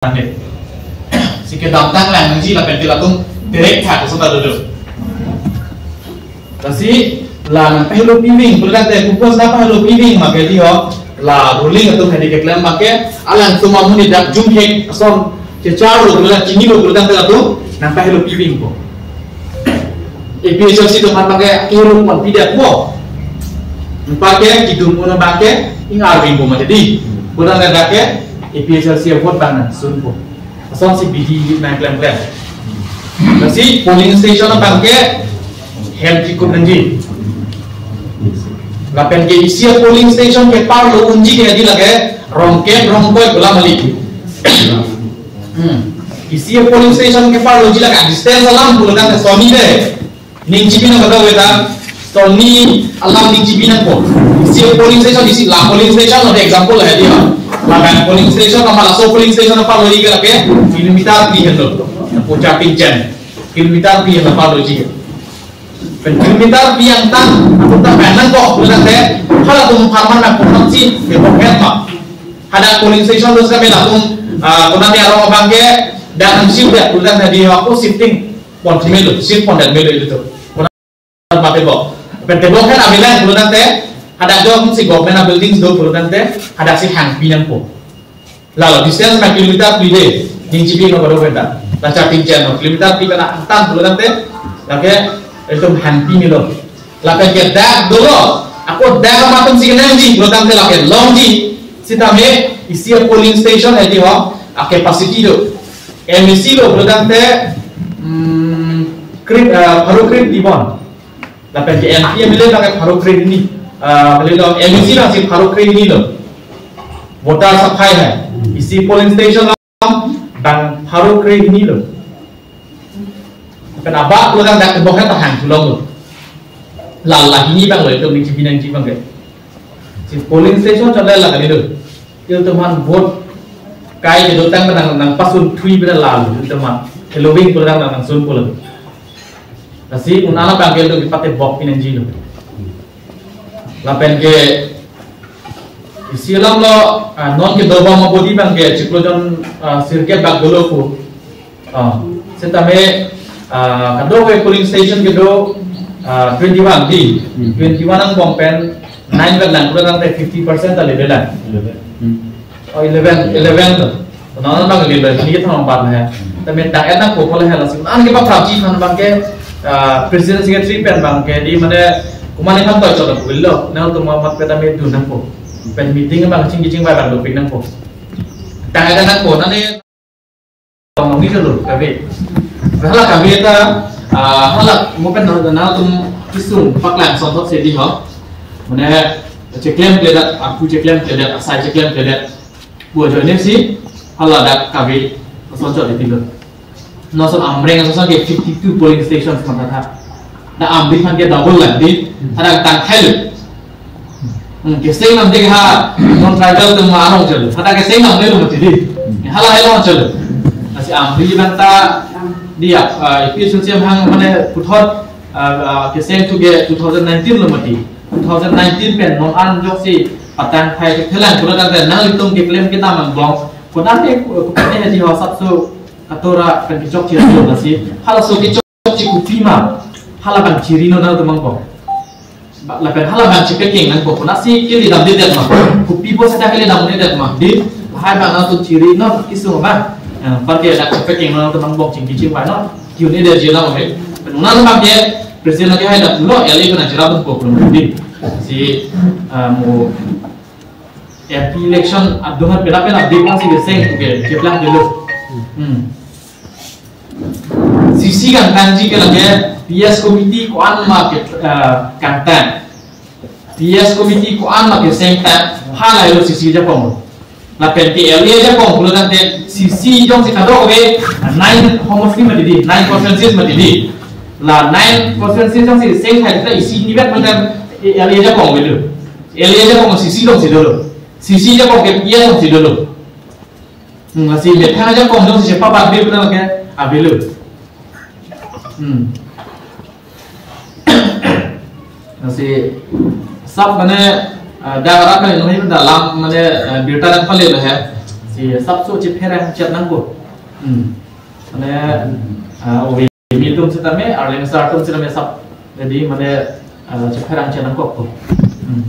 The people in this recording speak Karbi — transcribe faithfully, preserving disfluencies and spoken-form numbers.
Tangke. Si kedamtang lang nangji lapen ke latum direct tha koson ta dodo. Lasi la nangpahelo piving, pulotangte kupos nangpahelo piving make di ho, la ruling atum hedi keklem make, alangtum amonit dak jumhek ason kechar lo pulote, chinilo pulotangte latum nangpahelo piving ko. A P H L C atum aphan abangke kehelo pon pidet po. Anparke kedun un abangke ing-arving po mati di. Pulotangte dak ke A P H L C a-vote abang nangsun po. Asonsi bidi nangklemklem. Lasi polling station abangke hem chikup nangji. Lapen ke isi a-polling station keparlo unji ke di lake rongkep rongkoi bola mali. Hmm. Isi a-polling station keparloji lake distance alam pulotangte soni de. Ning chipi nang kata weta, soni alam ning chipi nangpo. Isi a-polling station, isi la polling station, lo example hai dia. Lapen polling station, nama laso polling station aparloji ke lake kilometer phli henlo. Pucha Tingchen. Kilometer phli henlo aparloji. Pen kilometer phli angtan, atum ta pen nangkok, pulotangte, halatum apharman nangkok nangsi, ya kok het ma. Hadak polling station lo same latum, ah, konat arong abangke, dan nangsi ya, pulotangte di ho ako shifting pon melo, shift pondet melo ilitum. Konat mate bo. Pen tebok hen avelang pulotangte, hadak jongsi government a-buildings do pulotangte, hadaksi hangpi nangpo. Lalo distance ma kilometer phli de, ning chipi ma baru benda. La Pucha Tingchen lo, kilometer phli kana angtan pulotangte, lake itum hangpi melo. Lapen ke dak dolo, ako dak matum si kenangji, pulotangte lake longji, sitame isi a-polling station hedi ho, a-capacity do. M A C lo pulotangte, hmm, kri-, eh, pharo kre-hini bon. Lapen ke M P M L A abangke pharo kre-hini. Ah, kali lo, M A C abangsi pharo kre-hini lo. Voter saphai hai. Isi polling station abang pharo kre-hini lo. Pen abak lo kan dak tebok hen ta hang thu long lo. La la hini abang lo itum ning chipi nangji abangke. Si polling station chot la kali lo. Ilitum aphan vote kai kedotang nang, nangpasun thui bera lalu ilitum aphan. Helo piving pulotang nang, nangsun pulo. Lasi un-an abangke ilitum kepatebok pi nangji lo. Lapen ke isi alam lo, ah, non kedobom abodi abangke chiklo jon, ah, sirkep bak dolo pu. Ah, setame, ah, kadokave polling station kedo, ah, twenty-one di. Hmm. Twenty-one angbong pen nine pen lang, pulotangte fifty percent ta level lang. Eleven. Hmm. Oh, eleven, eleven to. Nang nang bang eleven, ini kita nomor empat lah ya. Tapi tak enak kok kalau hal sih. An ke paprapji aphan abangke, ah, president secretary pen abangke di mane kumane kan toy chot lo. Nangtum amat pen ta me dun nangpo. Pen meeting abang chingki chingvai abang dopik nangpo. Tak enak kok, nani tong nong ni dulu, kave. Hala kave ta, ah, hala mo pen na, nangtum kesung paklang sonthot si di ho. Mane cheklemkledet, aku cheklemkledet, asai cheklemkledet. Buat join si, hala dak kave sonthot di tilo. Lason Amreng ason ke fifty-two polling stations mata tha. Na Amri aphan ke double lang di, ada tang thai lo. Hmm, keseng namde ha, non tribal atum arong chelo. Hadak keseng namde lo mati di. Hala helo chelo. Lasi Amri abang ta di ya, ah, A P H L C hang mane puthot, ah, ah, keseng thu ke two thousand nineteen lo mati. Two thousand nineteen pen non an jongsi patang thai kethelang pura kan nanglitum keklem kedam angbong. Konat ke, konat ke haji ho sapso katora pen kechokche lo lasi. Halaso kechok chikopi ma, hala abang chiri non nangtum angbong. Ba, lapen hala abang chepekeng nangpo. Konatsi kele damdedet ma. Kopi bo seta kele damdedet ma. Di, lahai abang nangtum chiri non kesung abang. Eh, anparke dak chepekeng non nangtum angbong chingki chingvai non. Kiun ede je nang oke. Pen nangtum abangke president lake hai dak lo, L A pen ajira pen po pen di. Si, eh, mo M P election adung aphan pela pela update nangsi keseng ke, keplang dulu. Hmm. C C kangtangji ke lake P S committee ko-an ma ke, eh, kangtang. P S committee ko-an ma kesengtang, halahelo C C ajakong. Lapen ke L A ajakong pulotangte C C jongsi kadokave nine homosti mati di, nine constituencies mati di. La nine constituencies jongsi sengthai ta isi nivet matam L A ajakong avelo. L A ajakong C C jongsi dolo. C C ajakong ke P S jongsi dolo. Hmm, lasi methang ajakong jongsi chepabat be puna ke avelo. Hmm. Lasi sab mane, ah, dak arat mane nungi mane alam mane, ah, birta nangpale lo he. Sapso chepherang chet nangkok. Hmm. Mane, ah, ove kimi atum sitame, arleng sar atum sitame sap, jadi mane, ah, chepherang chet nangkok. Hmm.